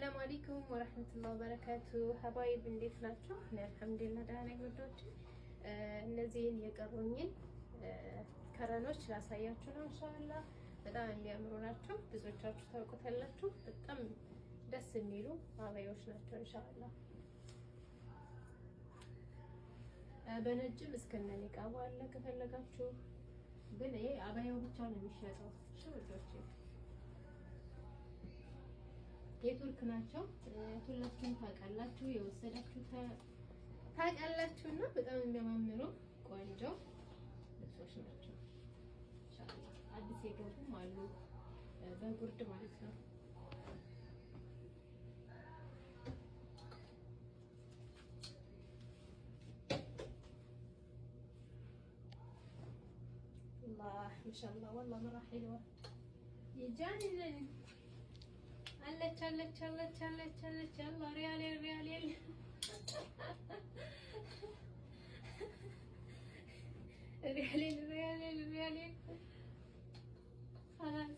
السلام عليكم ورحمة الله وبركاته። حبايب እንዴት ናቸው? እኔ الحمد لله ደህና ነኝ። ውዶች እነዚህን የቀሩኝን ከረኖች ላሳያችሁ ነው إن شاء الله። በጣም የሚያምሩ ናቸው። ብዙዎቻችሁ ታውቁታላችሁ። በጣም ደስ የሚሉ አባዮች ናቸው إن شاء الله። በነጭም እስከነ ኒቃቡ አለ ከፈለጋችሁ። ግን ይሄ አባያው ብቻ ነው የሚሸጠው። እሺ ውዶቼ የቱርክ ናቸው። ሁላችሁም ታውቃላችሁ፣ የወሰዳችሁ ታውቃላችሁ። እና በጣም የሚያማምሩ ቆንጆ ልብሶች ናቸው። إن شاء الله አዲስ የገቡም አሉ በጉርድ ማለት ነው። الله ما شاء الله والله مرة حلوة يجنن። አለች አለች አለች አለች አለች አላ ሪያሌል ሪያሌል ሪያሌል ሪያሌል ሪያሌል خلاص.